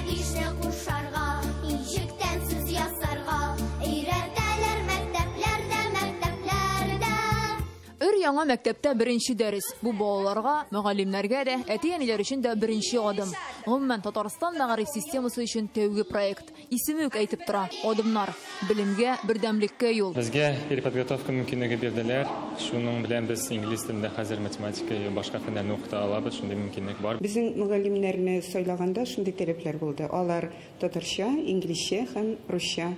бишне кушарга, Ничектән сүз ясарга өйрәтәләр мәктәпләрдә, мәктәпләрдә. Өр-яңа мәктәптә беренче дәрес. Бу балаларга, мөгаллимнәргә дә, әти-әниләр өчен дә беренче адым. Гомумән, Татарстан мәгариф системасы өчен тәүге проект. Исеме үк әйтеп тора: адымнар. Белемгә, бердәмлеккә юл. Безгә переподготовка мөмкинлеге бирделәр. Шуның белән без инглиз телендә хәзер математика һәм башка фәннәрне укыта алабыз. Шундый мөмкинлек бар. Безнең мөгаллимнәрне сайлаганда шундый таләпләр булды. Алар татарча, инглизчә һәм русча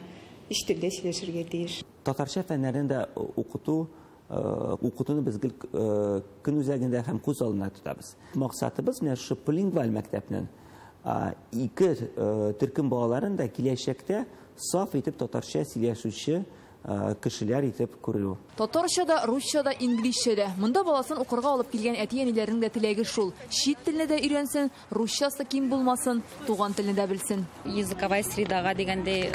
өч телдә сөйләшергә тиеш. Татарча фәннәрен дә укытуны без гел көн үзәгендә һәм күз алдында тотабыз. Максатыбыз менә шушы полингваль мәктәпнең ике төркем балаларын да киләчәктә саф итеп татарча сөйләшүче кешеләр итеп күрү. Татарча да, русча да, инглизчә дә. Монда баласын укырга алып килгән әти-әниләрнең дә теләге шул. Чит телне дә өйрәнсен, русчасы ким булмасын, туган телне дә белсен. Языковая средага дигәндәй,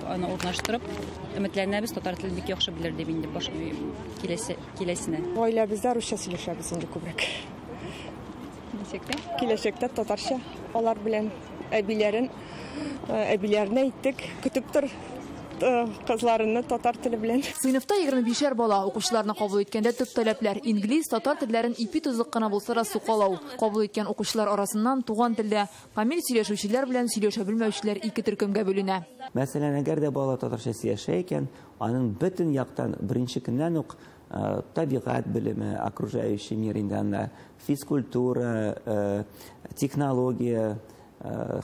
аны урнаштырып, өметләнәбез, татар телен бик яхшы белер дип инде баш киләсенә. Гаиләбездә русча сөйләшәбез инде күбрәк. Киләчәктә? Киләчәктә татарча. Алар белән әбиләренә әйттек, көтеп тор кызларını татар теле белән. Сыйныфта 25 бала. Укучыларны кабул иткәндә төп таләпләр: инглиз, татар телләрен ипи тозлык кына булса да сукалау. Кабул иткән укучылар арасыннан туган телдә камил сөйләшүчеләр белән сөйләшә белмәүчеләр ике төркемгә бүленә. Мәсәлән, әгәр дә бала татарча сөйләшә икән, аның бөтен яктан беренче көннән үк табигать белеме, окружающий мир инде анда, физкультура, технология,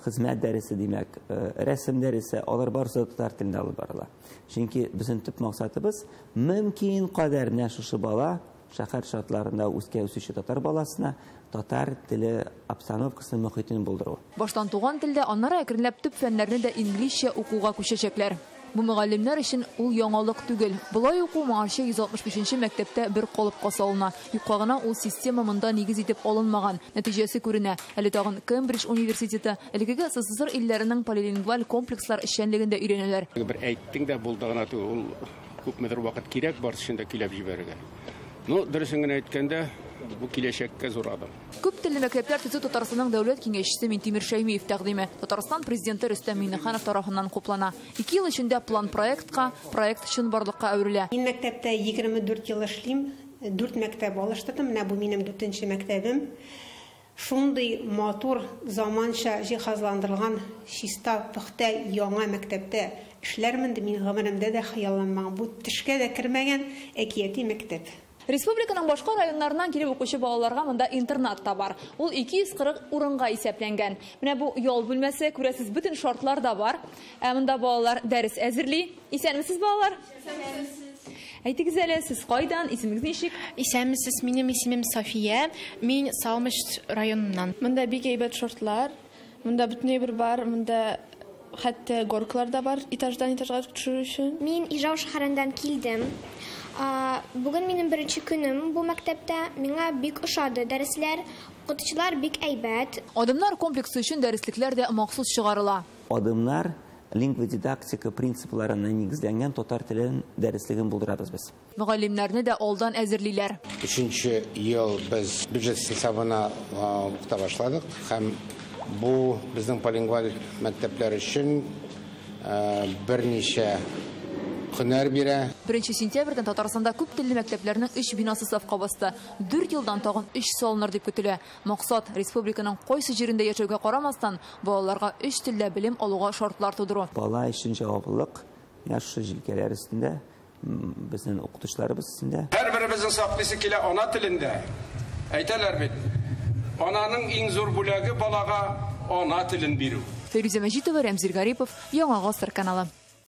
хезмәт дәресе, димәк, рәсем дәресе, алар барысы да татар телендә алып барыла. Чөнки безнең төп максатыбыз мөмкин кадәр менә шушы бала шәһәр шартларында үскән үсүче татар баласына татар теле обстановкасын, мөхитен булдыру. Баштан туган телдә, аннары әкренләп төп фәннәрне дә инглизчә укуга күчәчәкләр. Бу мөгаллимнәр өчен ул яңалык түгел. Болай уку моңарчы 165 мәктәптә бер калыпка салына. Юкка гына ул система монда нигез итеп алынмаган. Нәтиҗәсе күренә. Әле тагын Кембридж университеты, элеккеге СССР илләренең полилингваль комплекслар эшчәнлеген дә өйрәнәләр. Бер әйттең дә булды гына түгел, ул күпмедер вакыт кирәк бар эшендә көйләп җибәрергә. Дөресен генә әйткәндә, бу киләчәккә зур адым. Күп телле мәктәпләр төзү Татарстанның дәүләт киңәшчесе Минтимер Шәймиев тәкъдиме. Татарстан президенты Рөстәм Миңнеханов тарафыннан хуплана. 2 ел эчендә план проектка, проект чынбарлыкка әверелә. Мин мәктәптә 24 ел эшлим, 4 мәктәп алыштырдым. Менә бу минем 4нче мәктәбем. Шундый матур, заманча җиһазландырылган, чиста, пөхтә яңа мәктәптә эшләрмен дип мин гомеремдә дә хыялланмаган. Бу төшкә дә кермәгән әкияти мәктәп. Республиканың башка районнарыннан килеп укучы балаларга монда интернат та бар. Ул 240 урынга исәпләнгән. Менә бу ял бүлмәсе, күрәсез, бөтен шартлар да бар. Ә монда балалар дәрес әзерли. Исәнмесез, балалар? Исәнмесез. Әйтегез әле, сез кайдан, исемегез ничек? Исәнмесез, минем исемем София, мин Салмыш районыннан. Монда бик әйбәт шартлар, монда бөтен әйбер бар, монда хәтта горкалар да бар, этаждан этажга төшерү өчен. Мин Ижау шәһәреннән килдем. Бүген минем беренче көнем бу мәктәптә. Миңа бик ошады дәресләр, укытучылар бик әйбәт. Адымнар комплексы өчен дәреслекләр дә махсус чыгарыла. Адымнар лингводидактика принципларына нигезләнгән татар телен дәреслеген булдырабыз без. Мөгаллимнәрне дә алдан әзерлиләр. Өченче ел без бюджет хисабына укыта башладык һәм бу безнең полингваль мәктәпләр өчен берничә һөнәр бирә. 1 сентябрьдән Татарстанда күп телле мәктәпләрнең 3 бинасы сафка басты. 4 елдан тагын 3 салыныр дип көтелә. Максат республиканың кайсы җирендә яшәүгә карамастан балаларга 3 телдә белем алуга шартлар тудыру. Бала өчен җаваплылык менә шушы җилкәләр өстендә, безнең укытучыларыбыз өстендә. Һәрберебезнең саклыйсы килә ана телендә. Әйтәләр бит, ананың иң зур бүләге балага ана телен бирү. Фәйрүзә Мәҗитова, Рәмзил Гарипов, Яңа Гасыр каналы.